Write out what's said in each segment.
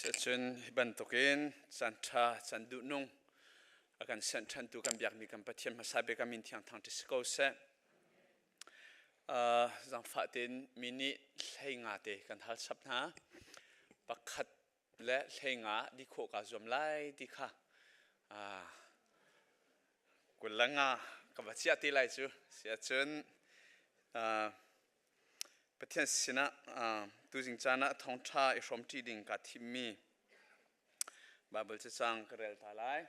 Cun hi bantukin caan ṭha, caan duhnung a kan senh ṭhantu kan biakmi kan Pathian hmasa bik a min thiang thangṭhat si ko seh. Zaangfah tein mi nih 15 te kan hal chap hna. Pakhat le 15 di khawh kaa zuam lai ti kha 25 ka va chiah te lai cu. Siahcun Pathian sinah tuzing caan ah thawngṭha i hrawmṭi ding kaa thimmi Baibal cacang ka rel ta lai.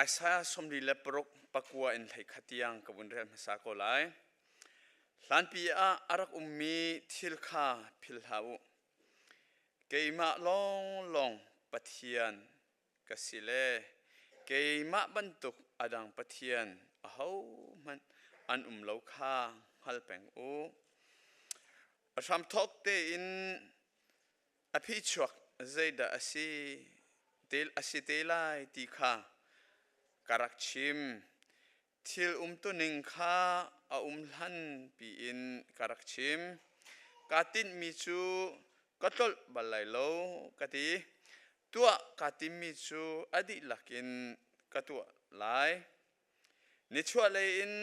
Isaiah 46 pakua in 11 tiang ka vun rel hmasa ko lai. Hlanpi ah a rak ummi thil kha philh hlah u. Keimah lawnglawng Pathian ka si le keimah bantuk a dang pathian ahohmanh an um lo kha hngal peng u. A hramthawk tein a phichuak zeidah a si te a si te lai ti kha ka rak chim. Thil umtuning kha a um hlan piin ka rak chim. Kaa tinhmi cu ka tlolh bal lai lo ka ti. Tuah kaa timmi cu a dihlak in ka tuah lai. Nichuahlei in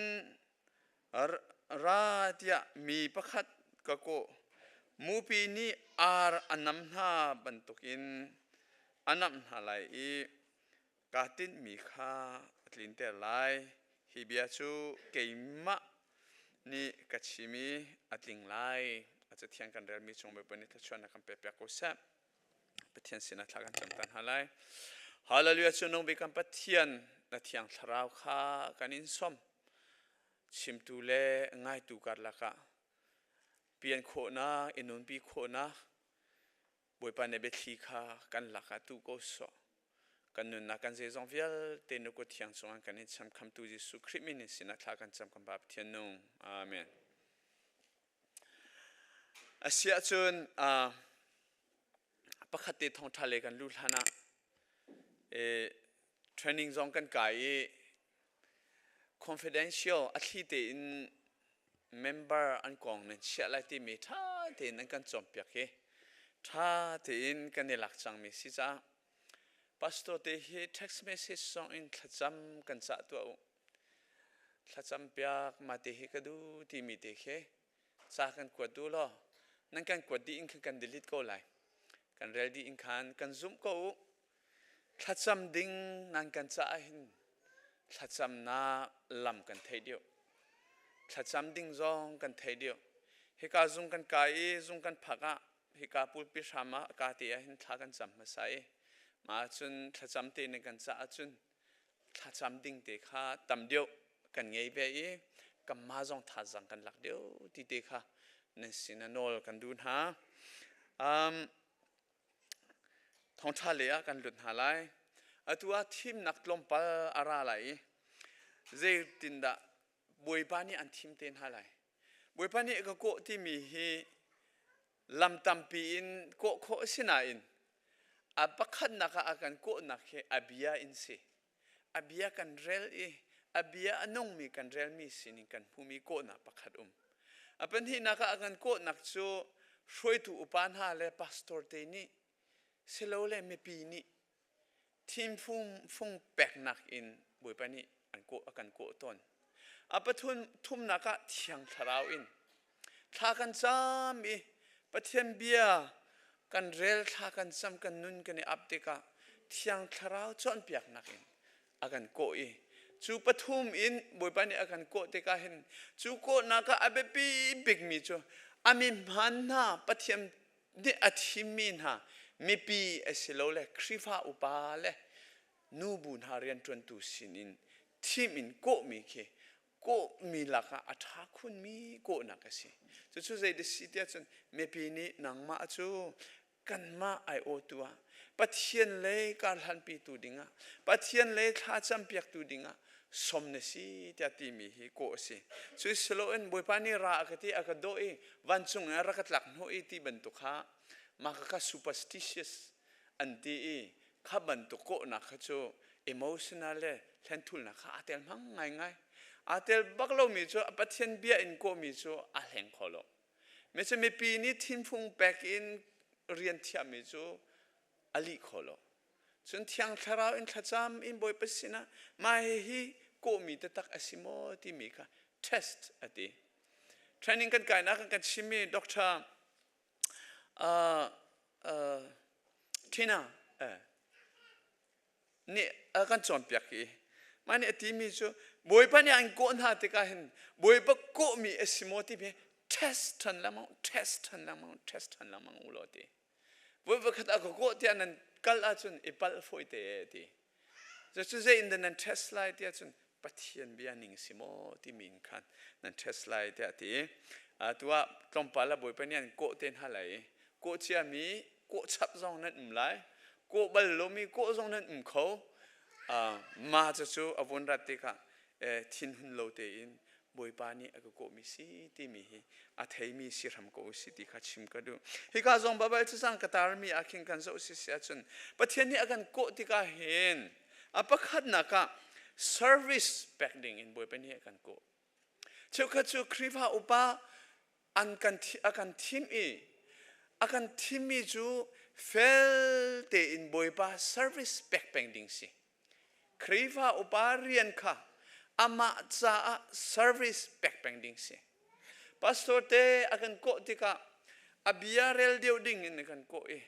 ra tiah mi pakhat ka kawh. Mupi nih ar a nam hna bantukin a namh hna lai i kaa tinhmi kha a tlinter lai. Hi bia cu keimah nih ka chim i a tling lai. A cathiang kan relmi cung Bawipa nih thluachuahnak kan pekpiak ko seh. Pathian sinah thla kan cam ta hna lai. Hallelujah cu nung bik kan Pathian na thiang thlarau kha kan in som. Chimtu le ngaitu karlak ah pian khawhnak, i nunpi khawhnak Bawipa na biathli kha kan lakah tu ko sawh. Kan nunnak kan zeizong vialte na kut thiang cungah kan in cham khamtu Jesuh Khrih min in sinah thla kan cam kan Pa Pathian nung. Amen. Asiah cun pakhat te thawngṭha le kan luh hlan ah training zong kan kai i confidential a thli tein member an kong nan chiah lai timi ṭha tein an kan cawnpiak i ṭha tein kan i lak cangmi si caah pastor te hi text message zong in thlacam kan cah tuah u thlacam piak ma te hi ka duh timi te khi ca kan kuat duh law nan kan kuat dih in khan kan delete ko lai kan rel dih in khan kan zumh ko u Thlacam ding nan kan caah hin thlacamnak lam kan theih deuh. Thlacam ding zong kan theih deuh. Hika zung kan kai i zung kan phak ah hika pulpi hram ah ka te ah hin thla kan cam hmasa i mah ahcun thlacam te nan kan caah cun thlacam ding te kha tam deuh kan ngei ve i kanmah zong thazaang kan lak deuh ti te kha nan sin ah nawl kan duh hna. Thawngṭha lei ah kan lut hna lai. Atu ah thimnak tlawmpal a ra lai i zeitindah Bawipa nih an thim te hna lai. Bawipa nih ka kawh timi hi lam tampi in kawh khawh a si nain a pakhatnak ah a kan kawhnak hi a bia in si. A bia kan rel i a bia a nungmi kan relmi sining kan hmumi kawhnak pakhat um. A pahnihnak ah a kan kawhnak cu hruaitu upa hna le pastor te nih silole mipi nih thimfung fung peknak in Bawipa nih an kawh a kan kawh tawn. A pathum thumnak ah Thiang Thlarau in thla kan cam i Pathian bia kan rel thla kan cam kan nun kan i ap tikah Thiang Thlarau cawnpiaknak in a kan kawh i cu pathum in Bawipa nih a kan kawh tikah hin cu kawhnak ah a biapi bikmi cu a mi hmaan hna Pathian nih a thimmi hna mipi asilole Khrihfa upa le nubu hna rianṭuantu sinin thim in kawhmi khi kawhmi lakah a ṭha khunmi kawhnak a si. Cucu zei si tiah cun mipi nih nangmah cu kanmah aiawhtu ah Pathian lei karhlanpitu dingah Pathian lei thlacam piaktu dingah som na si tiah timi hi kawh a si. Cu siloin Bawipa nih ra a ka ti a ka dawh i vancung in a rak ka tlak hnawh i ti bantuk kha mah kha superstitious an ti i kha bantuk kawhnak kha cu emotional le hlenthulnak kha aa tel hmang ngaingai. Aa tel bak lomi cu Pathian bia in kawhmi cu aa hleng kho lo. Micu mipi nih thinfung pek in rian thiahmi cu a lih kho lo. Cun Thiang Thlarau in thlacam in Bawipa sinah mah hihi kawhmi taktak a si maw timi kha test a ti. Training kan kainak kan kan chimmi Dr. Uh, uh, Tina uh, nih a kan cawnpiak i mah nih a timi cu Bawipa nih an kawh hna tikah hin Bawipa kawhmi a si maw timi test ṭhan lengmang test ṭhan lengmang test ṭhan lengmang u law ti. Voi pakhat a ka kawh tiah nan kal ahcun i palh fawi te e ti. Cu zei in dah nan test lai tiah cun Pathian bia ning si maw timi in khan nan test lai tiah a ti. Tu ah tlawmpal ah Bawipa nih an kawh te hna lai i kawh ciami kawh chap zong nan um lai kawh bal lomi kawh zong nan um kho. Ma cu a vun rat tikah thinhun lo tein Bawipa nih a ka kawhmi si timi hi a theimi si hram ko si ti kha chim ka duh. Hika zong Baibal cacang ka tarmi ah khin kan zoh si si ahcun Pathian nih a kan kawh tikah hin a pakhatnak ah service pek ding in Bawipa nih a kan kawh. Cheukhat cu Khrihfa upa an kan a kan thim i a kan thimmi cu fel tein Bawipa service pek peng ding si. Khrihfa upa rian kha amah caah service pek peng ding si. Pastor te a kan kawh tikah a bia rel deuh ding in a kan kawh i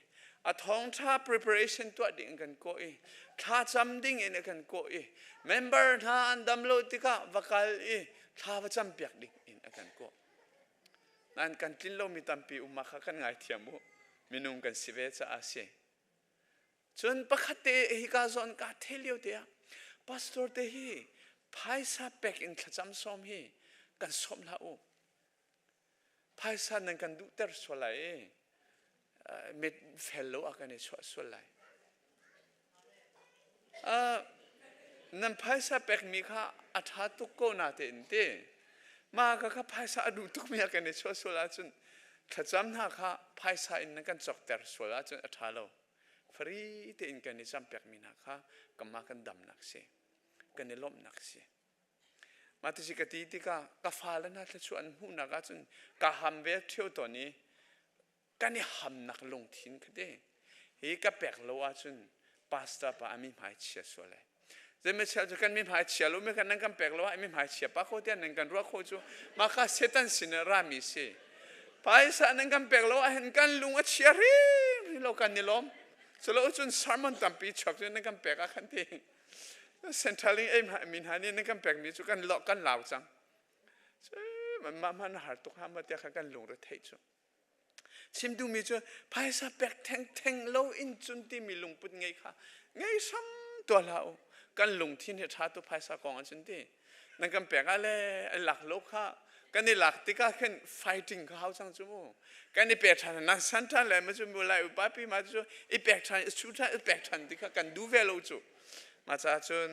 a thawngṭha preparation tuah ding in kan kawh i thlacam ding in a kan kawh i member hna an dam lo tikah va kal i thla va cam piak ding in a kan kawh. Nain kan tlin lomi tampi um kha kan ngaithiam u. Minung kan si ve caah a si. Cun pakhat te hika zawn kaa thel lio te ah pastor te hi phaisa pek in thlacam sawm hi kan sawm hlah u. Phaisa nan kan duhter sual lai i mit fel lo ah kan i chuah sual lai. Nan phaisa pekmi kha a ṭha tuk ko na tein ti. Mah ka kha phaisa a duh tukmi ah kan i chuah sual ahcun thlacam hna kha phaisa in nan kan cawkter sual ahcun a ṭha lo. Free tein kan i cam pekmi hna kha kanmah kan damnak si, kan i lawmhnak si. Mah ti si ka ti tikah ka fale hna thluachuah an hmuhnak ahcun ka ham ve ṭheo tawn i kan i hamnak lungthin kha te hi ka pek lo ahcun pastor pa a mi hmai chia sual ai zeimachel cu kan mi hmai chia lo mi kan nan kan pek lo ah mi hmai chia pa kho tiah nan kan ruah kho cu mah kha Satan sin ah rami si phaisa nan kan pek lo ah hin kan lung a chia hrim lo kan ni lawm culo cun sermon tampi chuak cu nan kan pek ah khan ti central in ei mi hna nih nan kan pek mi cu kan lo kan lau cang mah hman har tuk ha ma tiah khan kan lungre theih cu Chim duhmi cu phaisa pek thengtheng lo in cun timi lungput ngei kha ngei hram tuah hlah u. Kan lungthin hi ṭha tu phaisa kong ah cun ti. Nan kan pek ah le an lak lo kha kan i lak tikah khin fighting kha hau cang cu mu. Kan i pek ṭhan nan san ṭhan le ma cu mu lai upa pi ma cu i pek ṭhan i chu ṭhan i pek ṭhan ti kha kan duh ve lo cu. Mah caah cun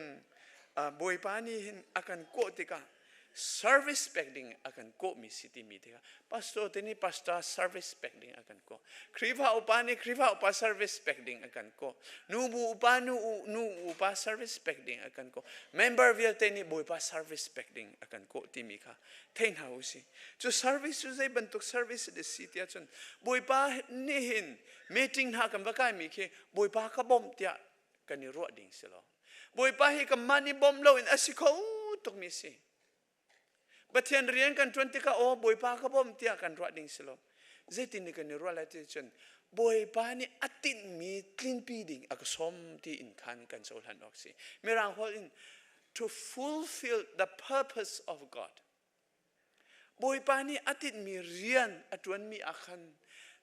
Bawipa nih hin a kan kawh tikah service pek ding a kan kawhmi si timi tikah pastor te nih pastor service pek ding a kan kawh Khrihfa upa nih Khrihfa upa service pek ding a kan kawh nubu upa nu nu upa service pek ding a kan kawh member vialte nih Bawipa service pek ding a kan kawh timi kha thei hna u si cu service cu zei bantuk service a si tiah cun Bawipa nih hin meeting hna kan va kaimi khi Bawipa ka bawmh tiah kan i ruah ding si lo Bawipa hi kanmah nih bawmh loin a si kho tukmi si. Pathian rian kan ṭuan tikah aw Bawipa ka bawmh tiah kan ruah ding si lo. Zeitin nih kan i ruah lai ti cun Bawipa nih a tinhmi tlinpi ding a ka sawm ti in khan kan cohlan awk si. Mirang holh in to fulfill the purpose of God. Bawipa nih a tinhmi rian a ṭuanmi ah khan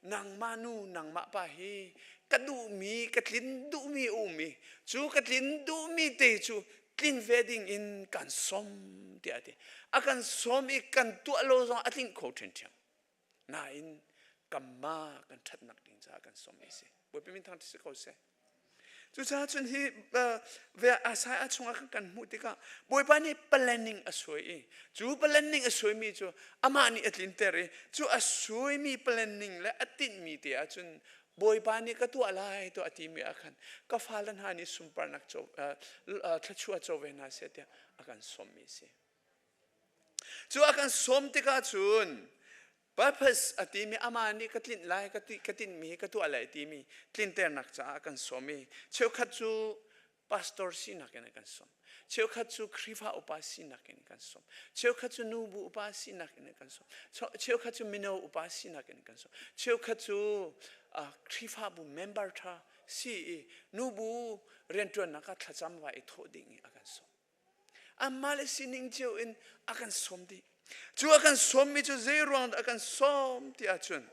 nangmah nu nangmah pa hi ka duhmi ka tlin duhmi a um i cu ka tlin duhmi te cu tlin ve ding in kan sawm tiah a ti. A kan sawm i kan tuah lo zong a tling kho ṭhiamṭhiam. Nain kanmah kan ṭhatnak ding caah kan sawmmi a si. Bawipa min thangṭhat si ko seh. Cucaah cun hi Isaiah chungah khan kan hmuh tikah Bawipa nih planning a suai i cu planning a suaimi cu amah nih a tlinter i cu a suaimi planning le a tinhmi te ahcun Bawipa nih ka tuah lai tuah a timi ah khan ka fale hna nih sunparnak co thluachuah co ve hna seh tiah a kan sawmmi a si. Cu a kan sawm tikah cun. Purpose a timi amah nih ka tlinh lai ka ti ka tinhmi hi ka tuah lai timi tlinternak caah kan sawm i cheukhat cu pastor sinak in a kan sawm. Cheukhat cu Khrihfa upa sinak in kan sawm. Cheukhat cu nubu upa sinak in kan sawm. Cheukhat cu mino upa sinak in kan sawm. Cheukhat cu Khrihfabu member ṭha si i nubu rianṭuannak ah thlacam va i thawh ding i a kan sawm. Amah le sining cio in a kan sawm dih. Cu a kan sawmmi cu zei ruang dah a kan sawm ti ahcun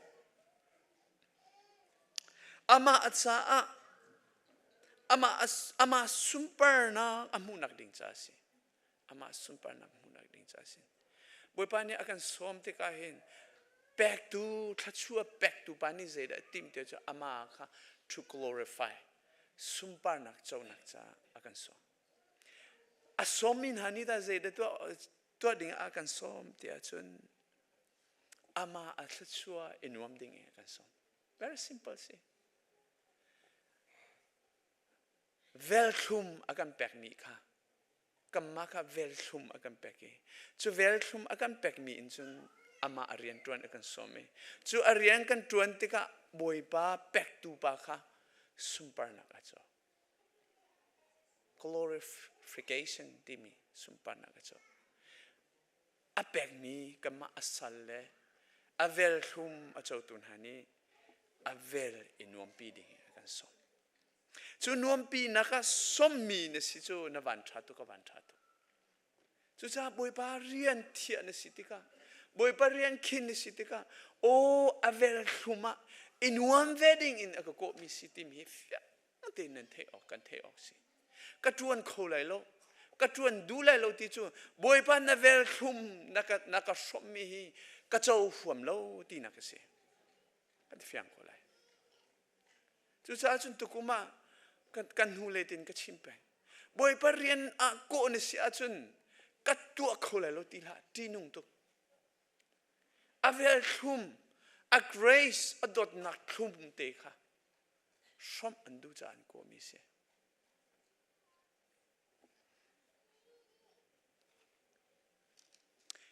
amah a caah amah amah sunparnak a hmuhnak ding caah a si. Amah sunparnak hmuhnak ding caah a si. Bawipa nih a kan sawm tikah hin pektu thluachuah pektu pa nih zeidah a timh ti cu amah kha to glorify sunparnak conak caah a kan sawm. A sawmmi hna nih dah zeidah tuah, tuah ding ah a kan sawm ti ahcun amah a thluachuah i nuam ding in a kan sawm. Very simple si. Velthlum a kan pekmi kha kanmah kha velthlum a kan pek i cu velthlum a kan pekmi in cun amah a rian ṭuan a kan sawm i cu a rian kan ṭuan tikah Bawipa pektu pa kha sunparnak a co. Glorification timi sunparnak a co. A pekmi kanmah a sal le a velthlum a cotu hna nih a vel i nuampi ding in a kan sawm. Cu nuampinak ah sawmmi na si cu na van ṭha tuk a van ṭha tuk. Cucaah Bawipa rian thiah na si tikah, Bawipa rian khin na si tikah, aw a vel thlum ah i nuam ve ding in a ka kawhmi si timi hi fiang tein nan theih awk kan theih awk si. Ka ṭuan kho lai lo, ka ṭuan duh lai lo ti cu Bawipa na vel thlum na ka, na ka hrawmmi hi ka co huam lo tinak a si. Kan fiang ko lai. Cucaah cun tukum ah kan hnulei tin ka chim peng. Bawipa rian ah kawh na si ahcun ka tuah kho lai lo ti hlah ṭihnung tuk. A vel thlum, a grace, a dawtnak thlum te kha hrawmh an duh caah an kawhmi si.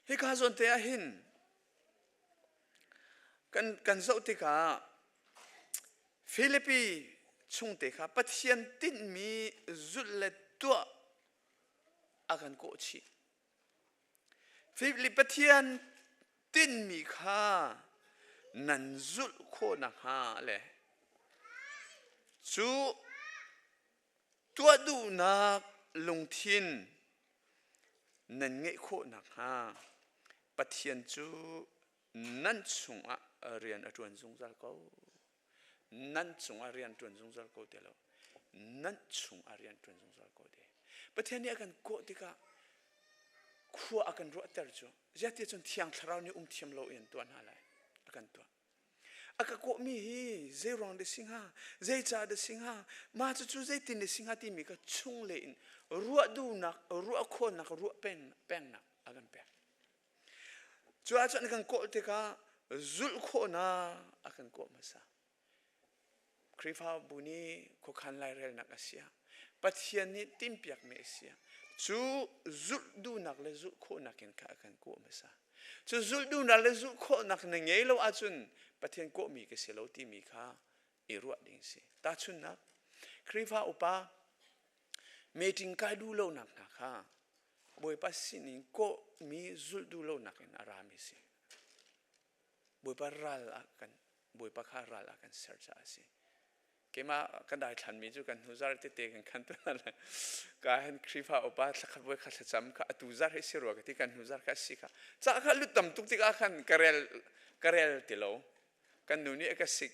Hika zawn te ah hin kan, kan zoh tikah Filipi chungte kha Pathian tinhmi zulh le tuah a kan kawh chih. Filipi Pathian tinhmi kha nan zulh khawh nakhnga le cu tuah duhnak lungthin nan ngeih khawh nakhnga Pathian cu nan chungah rian a ṭuan zungzal ko. Nan cungah rian ṭuan zungzal ko ti lo. Nan chungah rian ṭuan zungzal ko ti. Pathian nih a kan kawh tikah khua a kan ruahter cu ziah cun Thiang Thlarau nih um thiam lo in tuah hna lai a kan tuah. A ka kawhmi hi zei ruang dah si hnga, zeicah dah si hnga, mah cucu zeitin dah si hnga timi kha chunglei in ruah duhnak, ruah khawhnak, ruah peng, pengnak a kan pek. Cu ahcun kan kawh tikah zulh khawhnak a kan kawh hmasa. Khrihfabu nih khuakhan lairelnak a si ah, Pathian nih timhpiakmi a si ah, cu zulh duhnak le zulh khawhnak in kha a kan kawh hmasa. Cu zulh duhnak le zulh khawhnak na ngei lo ahcun Pathian kawhmi ka si lo timi kha i ruah ding si. Tahchunhnak, Khrihfa upa meeting kai duh lonak hna kha Bawipa sinin kawhmi zulh duh lonak in a rami si. Bawipa ral ah kan Bawipa kha ral ah kan ser caah a si. Keimah ka daithlanmi cu kan hnu zar tete kan khan tu le ka hen Khrihfa upa thlakhat voi kha thlacam kha atu zar hi si rua ka ti kan hnu zar kha si kha ca kha lut tam tuk tikah khan ka rel ka rel ti lo kan nu nih a ka sik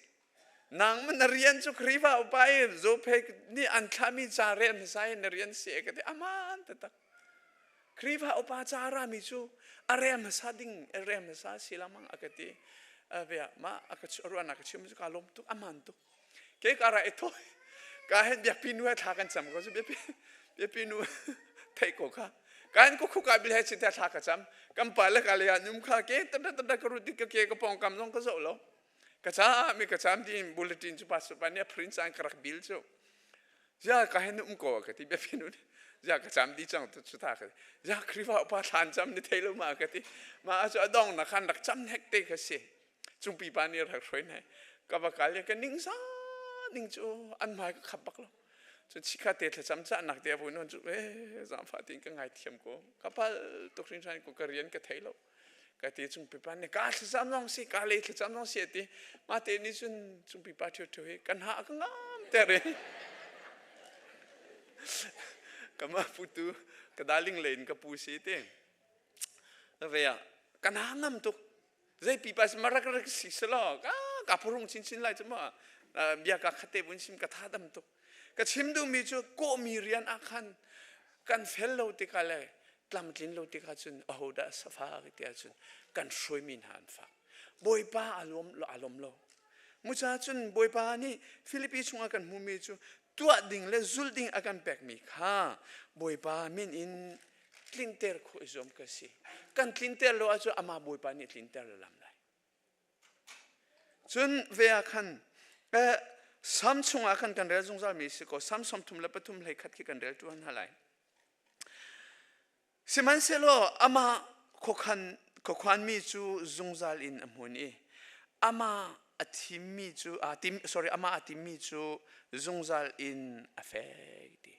nang man na rian cu Khrihfa upa i Zophei nih an thlahmi ca rel hmasa hi na rian si ka ti aman taktak Khrihfa upa ca rami cu a rel hmasa ding a rel hmasa si lamang a ka ti bia ma a ka ruahnak ka chim cu ka lawm tuk aman tuk ke ka ra i thoi ka hen biakpi nu he thla kan cam ko cu biapi biapi nu theih ko kha ka hen ku khuka bil he chin thla ka cam kan pa le ka le num kha ke tan tan ka rut ka ke ka pong kam zong ka zoh lo ka ca mi ka cam din bulletin cu pastor pa nih a print caan ka rak bil cu zia ka hen um ko ka ti biapi nu. Ya ka cam di cang tu chu ta ka ya Khrihfa upa thlan cam ni thei lo ma ka ti. Ma cu adong na khan rak cam hek te kha si. Cungpi pa nih rak hruai hna. Ka va kal ka ning sa ning cu an hmai ka khap bak lo. Cun chikha te thlacam cahnak te a vui non cu eh zaangfah tiin ka ngaithiam ko. Ka pal tuk hringhran ko ka rian ka thei lo. Ka ti cungpi pa nih ka thlacam zong si ka le thlacam zong si a ti. Mah te nih cun cungpi pa ṭhiuṭhiu hi kan ha ka ngam ter i ka mah putu ka darling len ka pu si ti. Ve ah kan ha ngam tuk. Zei pipa si marak rak si selaw ka ka purung chinchin lai cu ma bia ka khate vun sim ka tha dam tuk. Ka chim duhmi cu kawhmi rian ah khan kan fel lo tikah le tlamtlin lo tikah cun ahodah safa ti ahcun kan hruaimi hna an fak. Bawipa a lawm a lawm lo. Muca cun Bawipa nih Filipi chungah kan hmumi cu tuah ding le zulh ding a kan pekmi kha Bawipa min in tlinter khawh i zuam ka si. Kan tlinter lo ahcun amah Bawipa nih tlinter lo lam lai. Cun ve ah khan eh, Sam chungah khan kan rel zungzal mi si ko Sam 33 hlei khat khi kan rel tuan hna lai. Sihmanhsehlaw amah khuakhan khuakhuanmi cu zungzal in a hmun i amah a thimmi cu a tim sorry amah a timmi cu zungzal in a fek ti.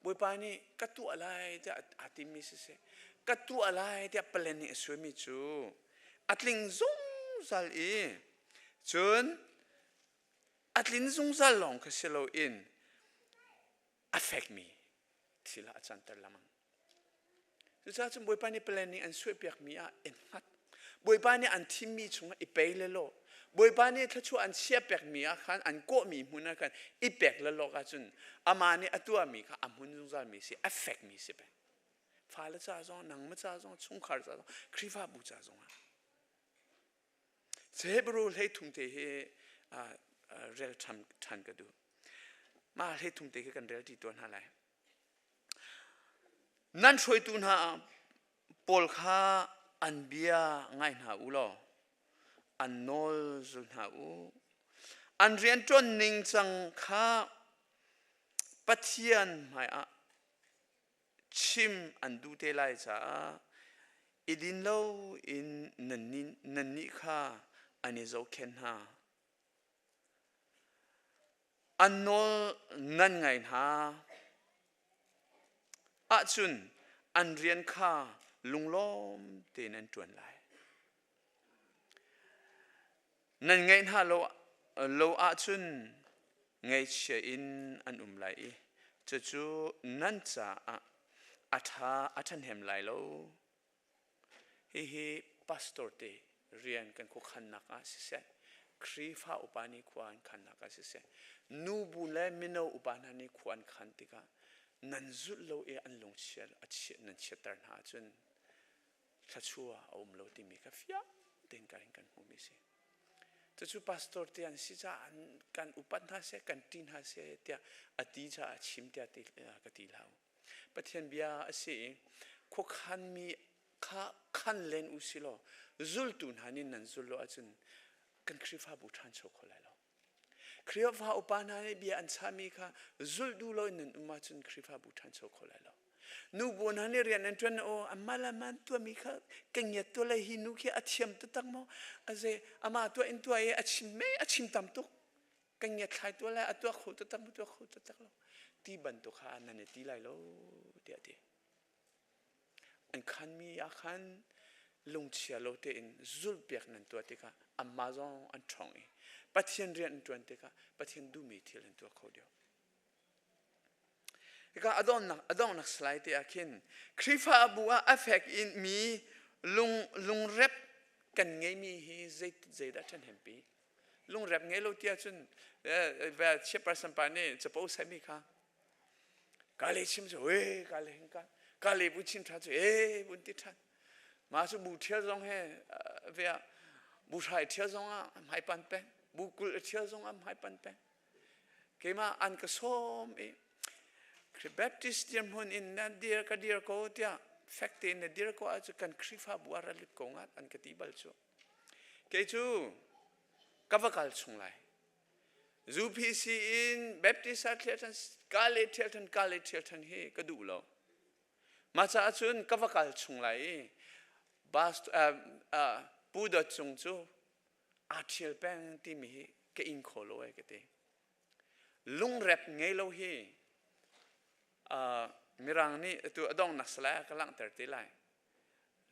Bawipa nih ka tuah lai tiah aa timmi siseh, ka tuah lai tiah palen nih a suaimi cu a tling zungzal i cun a tlin zungzal lawng kha si loin a fekmi thil ah a canter lengmang. Cucaah cun Bawipa nih planning an suaipiakmi ah i hngat. Bawipa nih an thimmi chungah i pei le law. Bawipa nih thluachuah an chiahpekmi ah khan an kawhmi hmun ah khan i pek le lawk ahcun amah nih a tuahmi kha a hmun zungzalmi si, a fekmi si peng. Fale ca zong, nangmah ca zong, chungkhar ca zong, Khrihfabu ca zong ah. Hebrew hleithum te hi rel ṭhan ka duh. Mah hleithum te khi kan rel ṭi tuah hna lai. Nan hruaitu hna pawl kha an bia ngai hna u law an nawl zul hna u. An rianṭuan ningcang kha Pathian hmaiah chim an duh te lai caah i din loin nannih kha an i zohkhenh hna. An nawl nan ngaih hna ahcun an rian kha lunglawm tein an ṭuan lai. Nan ngaih hna lo, lo ahcun ngaihchia in an um lai i cucu nan caah a ṭha a ṭhahnem lai lo. Hihi pastor te rian kan khuakhannak ah siseh, Khrihfa upa nih khua an khannak ah siseh, nubu le mino upa hna nih khua an khan tikah nan zulh lo i an lungchia a chiah nan chiatter hna ahcun thluachuah a um lo timi kha fiang tein kan kan hmuhmi a si. Cucu pastor te an si caah kan upat hna seh, kan ṭih hna seh tiah a ti caah chim tiah ka ti hlah u. Pathian bia a si i khuakhanmi kha khan len u si law zultu hna nih nan zul lo ahcun kan Khrihfabu ṭhancho kho lai lo. Khrihfa upa hna nih bia an chahmi kha zulh duh loin nan um ahcun Khrihfabu ṭhancho kho lai lo. Nubu hna nih rian an ṭuan aw amah le amah an tuahmi kha ka ngiat tuah lai hi nu khi a thiam taktak maw a zei amah tuah in tuah i a chim me a chim tam tuk kan ngiathlai tuah lai a tuah kho taktak maw tuah kho taktak lo ti bantuk kha nan i ti lai lo tiah a ti. An khanmi ah khan lungchia lo tein zulhpiak nan tuah tikah anmah zong an ṭhawng i Pathian rian an ṭuan tikah Pathian duhmi thil an tuah kho deuh. Hika a donghnak a donghnak slide te ah khin Khrihfabu ah a fek in mi lung lungrep kan ngeimi hi zei zeidah ṭhahnempi Lungrep ngei lo tiah cun chairperson pa nih capo semi kha ka le chim cu e ka le hing ka ka le bu chim tha cu e bun ti than ma cu bu thial zong he ve ah bu hrai thial zong ah hmai pan peng bu kul thial zong ah hmai pan peng keimah an ka sawm i Baptist dirhmun in na dir ka dir ko tiah fek tein na dir ko ahcun kan Khrihfabu ah ra lut ko ngat an ka ti bal cu Kei cu ka va kal chung lai. UPC in Baptist ah ṭhial ṭhan, ka le ṭhial ṭhan, ka le ṭhial ṭhan hi ka duh lo. Mah caah cun ka va kal chung lai i bus Pu Dawt Cung cu aa ṭhial peng timi hi ka ing kho lo ai ka ti. Lungrep ngei lo hi Mirang nih atu a donghnak salai ah ka langhter te lai.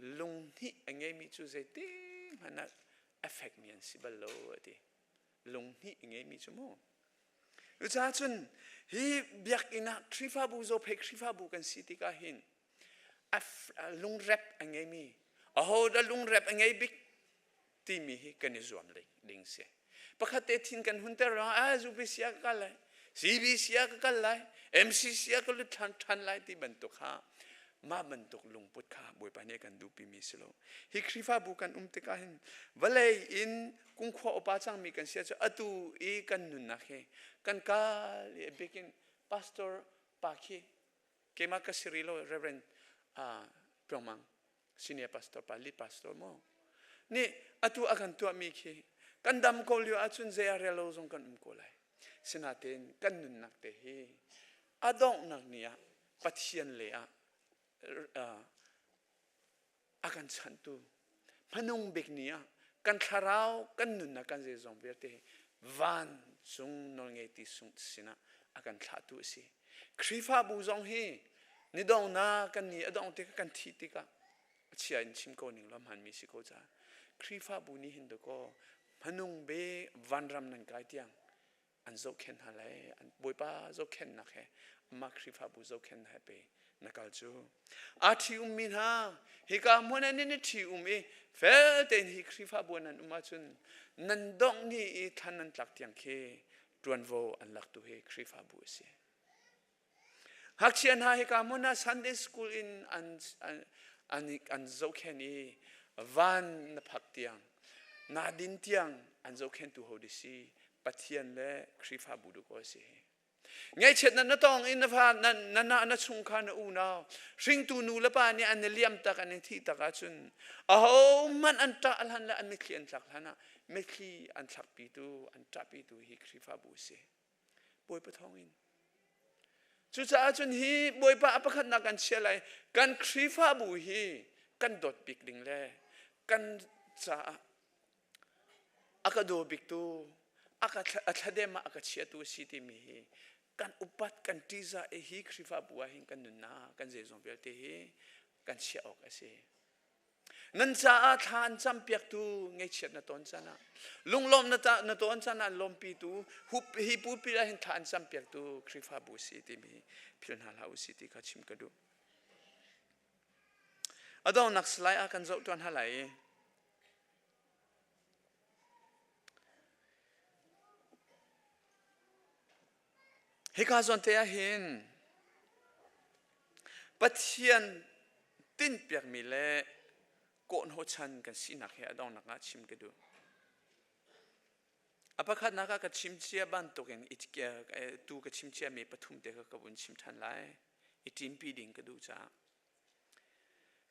Lunghnih a ngeimi cu zeiti hmanh ah a fekmi an si bal lo a ti. Lunghnih a ngeimi cu mu. Cucaah cun hi biakinn ah Khrihfabu Zophei Khrihfabu kan si tikah hin a lungrep a ngeimi aho dah lungrep a ngei bik timi hi kan i zuam ding si. Pakhat te thin kan hunter ruangah ah UPC ah ka kal lai, CBC ah ka kal lai, MCC ah ka lut ṭhan ṭhan lai ti bantuk kha mah bantuk lungput kha Bawipa nih a kan duhpimi si lo. Hi Khrihfabu kan um tikah hin vawlei in kungkhua upa cangmi kan si ahcun atu i kan nunnak hi kan kal i a bikin pastor pa khi keimah ka si rih lo Reverend uh, Tluangmang senior pastor pa lead pastor maw nih atu a kan tuahmi khi kan dam ko lio ahcun zei a rel lo zong kan um ko lai sinain kan nunnak te hi a donghnak ni ah Pathian le ah a kan chanhtu hmanung bik ni ah kan thlarau kan nunnak kan zeizong vialte hi vancung nawlngeiti sinah a kan thlahtu a si Khrihfabu zong hi ni dongnak kan ni a dong tikah kan thih tikah a chia in chim ko ning lo hmanmi si ko caah Khrihfabu nih hin dakaw hmanung be vanram nan kai tiang an zohkhenh hna lai an Bawipa zohkhenhnak he amah Khrihfabu zohkhenhnak he pe na kal cu aa ṭhi ummi hna hika hmun ah nan i ṭhi um i fel tein hi Khrihfabu nan um ahcun nan dongh ni i thlan nan tlak tiang khi ṭuanvo an laktu hi Khrihfabu a si. Ngakchia hna hika hmun ah Sunday school in an, an, an, an zohkhenh i van na phak tiang, na din tiang an zohkhenhtu ho di si Pathian le Khrihfabu du ko a si. Ngaihchiatnak na tong in na fa na na na, na chungkhar na unau hringtu nu le pa nih an i liam tak an i thih tak ahcun ahohmanh an ṭah hlan le an mitthli an tlak hlan ah mitthli an thlakpitu an ṭahpitu hi Khrihfabu a si. Bawipa thawngin. Cucaah cun hi Bawipa a pakhatnak kan chia lai kan Khrihfabu hi kan dawt bik ding le kan caah a ka daw biktu a ka a thladem ah a ka chiatu a si timi hi kan upat kan ṭihzah i hi Khrihfabu ah hin kan nunnak kan zeizong vialte hi kan chiah awk a si. Nan caah thla an campiaktu ngaihchiat na ton caan ah lunglawm na ta na ton caan ah lawmpitu hi pulpit ah hin thla an campiaktu Khrihfabu si timi philh hna hlah usih ti kha chim ka duh. A donghnak salai ah kan zoh tuan hna lai i Hika zawn te ah hin Pathian tinhpiakmi le kawhhnawhchan kan sinak he a donghnak ah chim ka duh. A pakhatnak ah ka chim cia bantukin tu ka chim ciami pathum te kha ka vun chim ṭhan lai. I ṭinpi ding ka duh caah.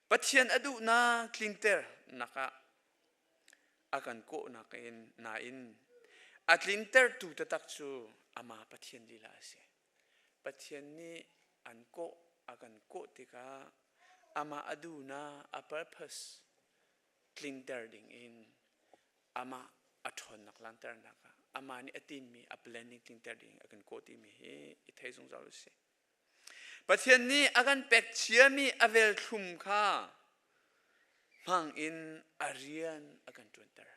Pathian a duhnak tlinter nak ah a kan kawhnak in nain a tlintertu taktak cu amah Pathian lila a si. Pathian nih an kawh a kan kawh tikah amah a duhnak a purpose tlinter ding in amah a ṭhawnnak langhternak ah amah nih a tinmi a planning tlinter ding a kan kawh timi hi i thei zungzal u sih. Pathian nih a kan pek ciami a velthlum kha hmang in a rian a kan ṭuanter.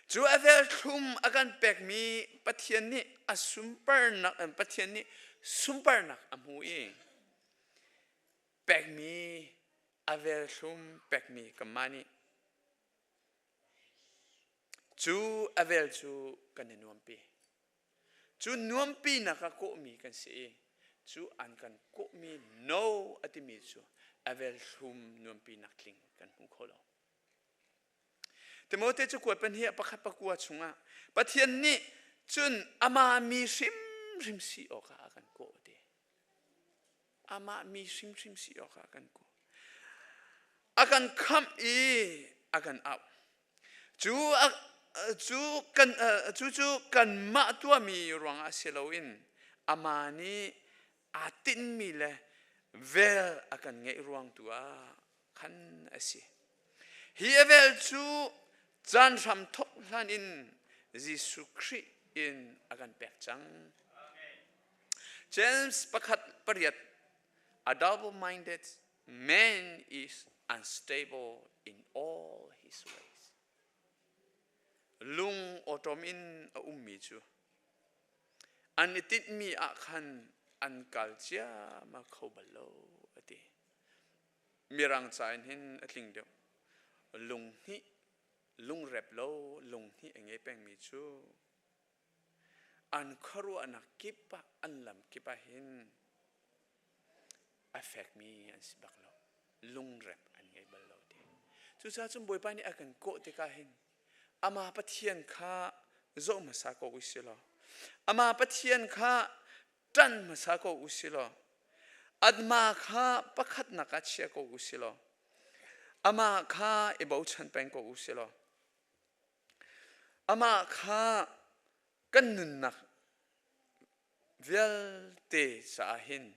Cu a velthlum a kan pekmi Pathian nih a sunparnak Pathian nih sunparnak a hmu i pekmi a velthlum pekmi kanmah nih cu a vel cu kan i nuampi. Cu nuampinak ah kawhmi kan si i cu an kan kawhmi no a timi cu a velhlum nuampinak tling kan hmu kho lo. Timote cu kuat pahnih a pakhat pakua chungah Pathian nih cun amah mi hrimhrim si awkah a kan kawh ti. Amah mi hrimhrim si awkah a kan kawh. A kan khamh i a kan auh. Cu a Cu kan cucu kanmah tuahmi ruangah si loin amah nih aa tinhmi le vel a kan ngeih ruang tu ah khan a si. Hi a vel cu caan hram thawk hlan in Jesuh Khrih in a kan pek cang. James pakhat pariat a double-minded man is unstable in all his ways. Lung awṭawm in a ummi cu an i tinhmi ah khan an kal ciammam kho bal lo a ti. Mirang ca in hin a tling deuh. Lung hnih, lungrep lo lung hnih a ngei pengmi cu an khuaruahnak kip ah an lam kip ah hin a fekmi an si bak lo. Lungrep an ngei bal lo ti. Cucaah cun Bawipa nih a kan kawh tikah hin amah Pathian kha zoh hmasa ko u si law amah Pathian kha ṭan hmasa ko u si law amah kha pakhatnak ah chia ko u si law amah kha i bochan peng ko u si law amah kha kan nunnak vialte caah hin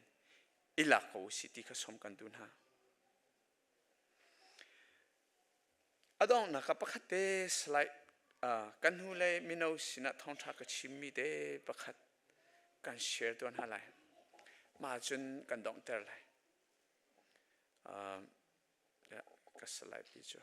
i lak ko u si ti kha som kan duh hna. A donghnak ah pakhat te slide kan hnulei mino sinah thawngṭha ka chimmi te pakhat kan share tuan hna lai. Mah cun kan donghter lai. Ka slide ti cu.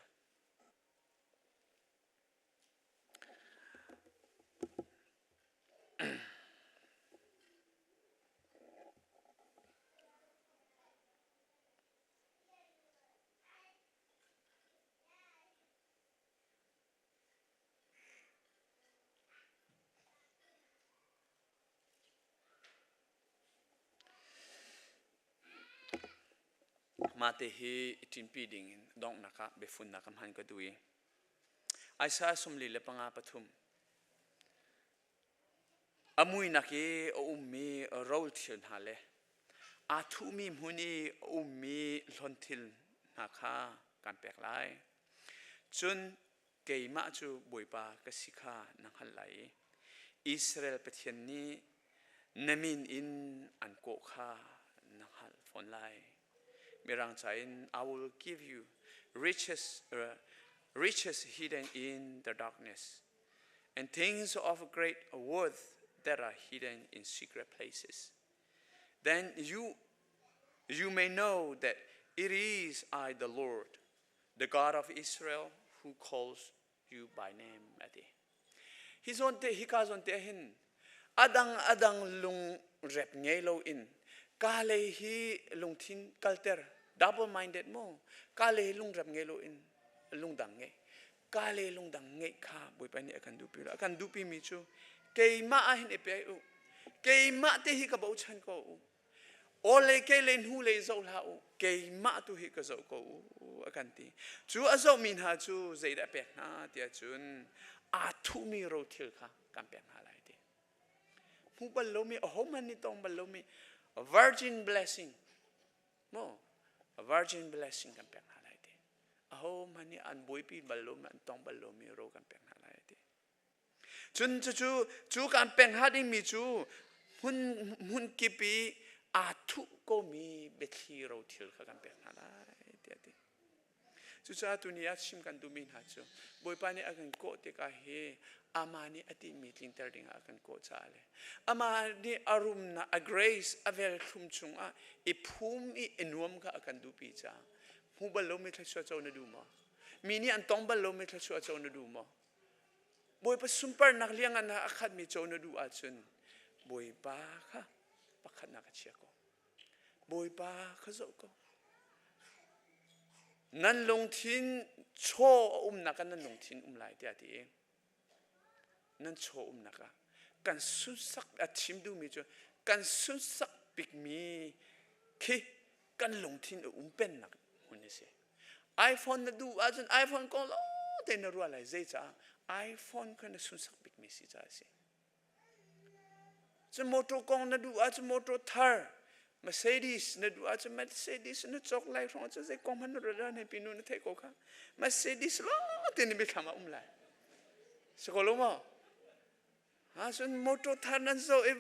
Mah te hi i ṭinpi dingin donghnak ah biafunnak ka hman ka duh i Isaiah 45 pathum A muinak i a ummi rawl thil hna le aa thuhmi hmun i a ummi hlonthil hna kha kaan pek lai. Cun keimah cu Bawipa ka si kha na hngalh lai i Israel Pathian nih na min in an kawh kha na hngalh fawn lai. Mirang ca in I will give you riches, riches hidden in the darkness and things of great worth that are hidden in secret places. Then you, you may know that it is I, the Lord, the God of Israel, who calls you by name. Ati. Hi zawn te hika zawn te hin adang adang lung rep ngei lo in ka lei hi lungthin kalter double minded mo ka lei lung rep ngei lo in lungdang ngei ka le lungdang ngeih kha Bawipa nih a kan duhpi lo. A kan duhpi mi cu keimah ah hin i pe u. Keimah te hi ka bochan ko u. Aw le kei le hnu lei zoh hlah u. Keimah tu hi ka zoh ko u a kan ti. Cu a zohmi hna cu zeidah pek hna tiah cun aa thuhmi rothil kha kan pek hna lai ti. Hmu bal lomi ahohmanh nih tong bal lomi virgin blessing maw virgin blessing kan pek hna lai ti. Ahohmanh nih an buaipi bal lomi an tong bal lomi ro kan pek hna lai ti. Cun cucu cu kan pek hnga dingmi cu hmun hmun kip i aa thuh komi biathli rothil kha kan pek hna lai tiah ti. Cucaah tuni ah chim kan duhmi hna cu Bawipa nih a kan kawh tikah hi amah nih a tinhmi tlinter dingah a kan kawh caah le amah nih a rumnak a grace a velthlum chungah i phum i i nuam kha a kan duhpi caah hmu bal lomi thluachuah co na duh maw? Mi nih an tong bal lomi thluachuah co na duh maw? Bawipa sunparnak liangan ah a khatmi co na duh ahcun Bawipa kha pakhatnak a chia ko. Bawipa kha zoh ko. Nan lungthin chaw a umnak ah nan lungthin um lai tiah a ti i nan chaw umnak ah kan sunsak a chim duhmi cu kan sunsak bikmi khi kan lungthin a um pennak hmun a si. iPhone na duh ahcun iPhone kong lawng te na ruah lai zeicah iPhone kha na sunsak bikmi si caah a si. Cun motor kong na duh ahcun motor thar Mercedes na duh ahcun Mercedes na cawk lai hrawng cu zei kong hmanh na ruat hei pinu na theih ko kha Mercedes lawng te na mithlam ah um lai. Si ko lo maw? Ha cun motor thar nan zoh i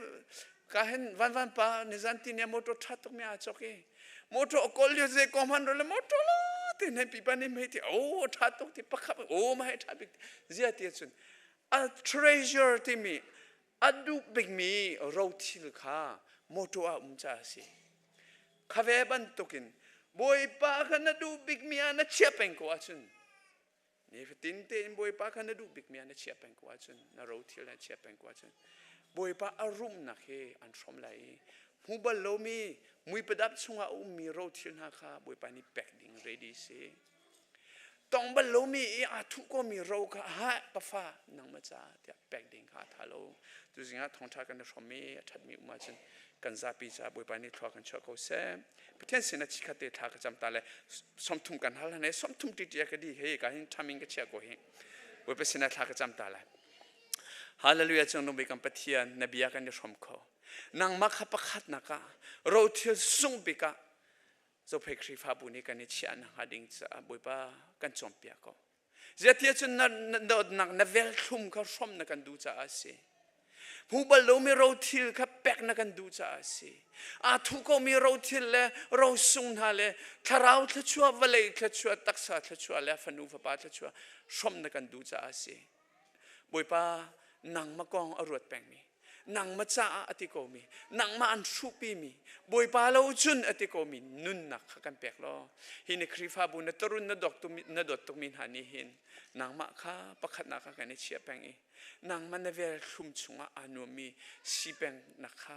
ka hin van van pa nizan ti ne motor tha tuk mi aa chok i motor a kawl lio zei ko hman ro le motor la te ne pipa nih mei ti o tha tuk ti pakhat o ma he tha bik zia ti cun a treasure timi a duh bikmi rothil kha motor ah um ca a si kha ve bantukin Bawipa kha na duh bikmi ah na chiah peng ko ahcun Nifatin tein Bawipa kha na duh bikmi ah na chiah peng ko ahcun, na rothil na chiah peng ko ahcun, Bawipa a rumnak hi an hrawm lai i hmu bal lomi muipadap chungah a ummi rothil hna kha Bawipa nih pek ding ready si. Tong bal lomi i aa thuh komi ro kha ha pafa nangmah caah tiah pek ding kha a tha lo. Tuzing ah thawngtha kan i hrawm i a thatmi um ahcun kan zapi caah Bawipa nih thlua kan chuah ko seh. Pathian sin ah chikhat te thla ka cam ta le 30 kan hal hane 30 ti tia ka di hei ka hin thaming ka chia ko hi. Bawipa sin ah thla ka cam ta lai. Hallelujah cung nung kan Pathian na bia kan i hrom kho. Nangmah kha pakhat nak ah rothil sung bik ah Zophei Khrihfabu nih kan i chiah na hnga ding caah Bawipa kan cawnpiak ko. Ziatia cun na dawtnak na velthlum kha hrawm na kan duh caah a si. Hmu bal lomi rothil kha pek na kan duh caah a si. Aa thuh komi rothil le rosung hna le thlarau thluachuah, vawlei thluachuah, taksa thluachuah le fanu fapa thluachuah hrawm na kan duh caah a si. Bawipa, nangmah kong a ruat pengmi, nangmah caah a ti komi, nangmah an hruhpimi, Bawipa lo cun a ti komi nunnak kha kan pek law, hi ni Khrihfabu na tarun na dawt tukmi hna nih hin nangmah kha pakhatnak ah kan i chiah peng i nangmah na vel thlum chungah aa nuammi si pengnak kha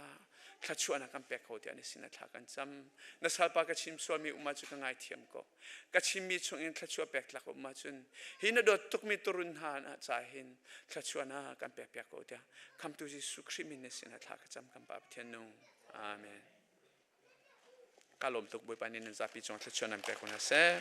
thluachuahnak kan pek ko tiah na sinah thla kan cam. Na salpa ka chim sualmi um ahcun ka ngaithiam ko. Ka chimmi chungin thluachuah pek tlak um ahcun hi na dawt tukmi turun hna na ca hin thluachuah na kan pek piak ko tiah khamtu Jesuh Khrih min na sinah thla ka cam kan Pa Pathian nung. Amen. Ka lawm tuk Bawipa nih nan zapi cung thluachuah nan pek ko hna seh.